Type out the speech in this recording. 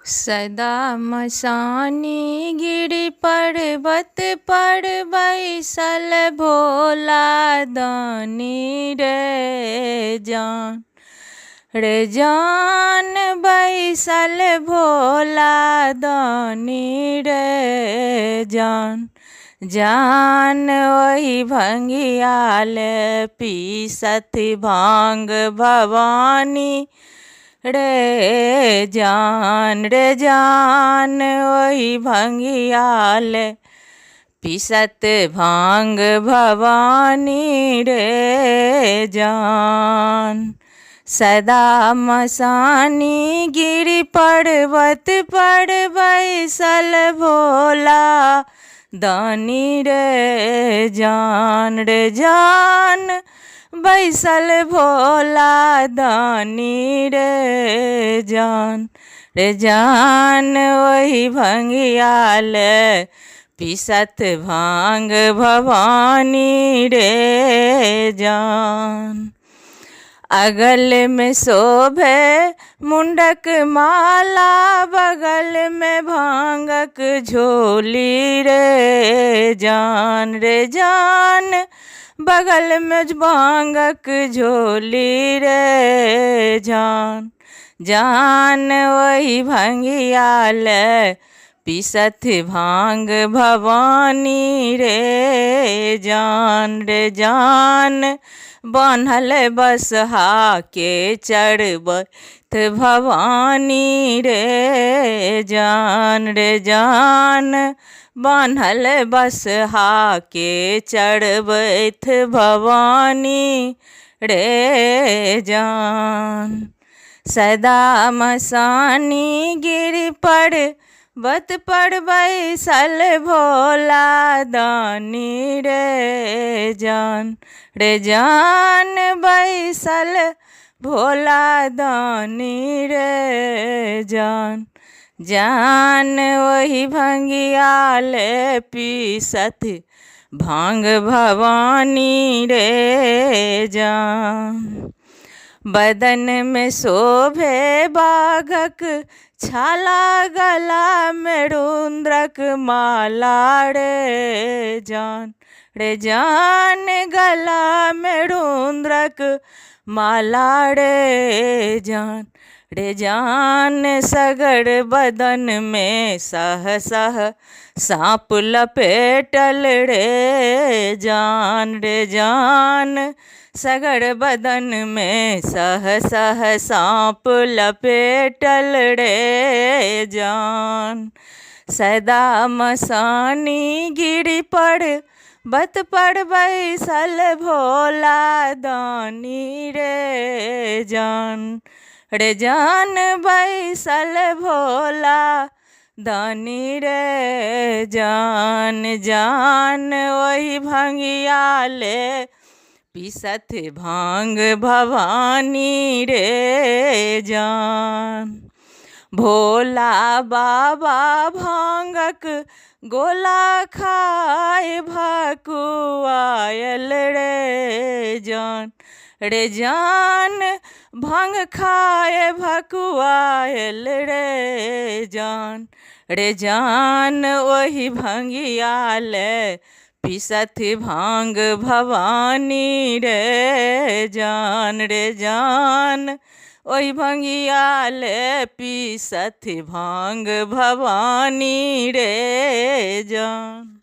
सदा मसानी गिरि पर्वत पर बैसल भोला दानी रे जान रे जान बैसल भोला दानी रे जान जान ओहि भङ्गियाल पीसथि भाङ्ग भवानी रे जान रे जान ओहि भङ्गियाल पीसत भाङ्ग भवानी रे जान। सदा मसानी गिरि पर्वत पर बैसल भोला दानी रे जान रे जान बैसल भोला दानी रे जान रे जान ओहि भङ्गियाल पीसत भाङ्ग भवानी रे जान। अगलमे शोभे मुण्डक माला बगलमे भाङ्गक झोली रे जान रे जान बगलमे भाङ्गक झोली रे जान जान ओहि भङ्गियाल पीसथि भाङ्ग भवानी रे जान रे जान बान्हल बसहाके चढ़बैत भवानी रे जान रे जान बान्हल बसहाके चढ़बैत भवानी रे जान। सदा मसानी गिरि पर्वत पर बैसल भोला दानी रे जान रे जान बैसल भोला दानी रे जान जान ओहि भङ्गियाल पीसथि भाङ्ग भवानी रे जान। बदनमे शोभे बाघक छाला गलामे रुद्रक माला रे जान रे जान गलामे रुद्रक माला रे जान रे जान सगर बदनमे सह सह साँप लपेटल रे जान रे जान सगर बदनमे सह सह साँप लपेटल रे जान। सदा मसानी गिरि पर्वत पर बैसल भोला दानी रे जान रे जान बैसल भोला दानी रे जान जान ओहि भङ्गियाल पीसथि भाङ्ग भवानी रे जान। भोला बाबा भाङ्गक गोला खाय भकुआयल रे जान रे जान भाङ्ग खाय भकुआयल रे जान रे जान ओहि भङ्गियाल पीसथि भाङ्ग भवानी रे जान रे जान ओहि भङ्गियाल पीसथि भाङ्ग भवानी रे जान।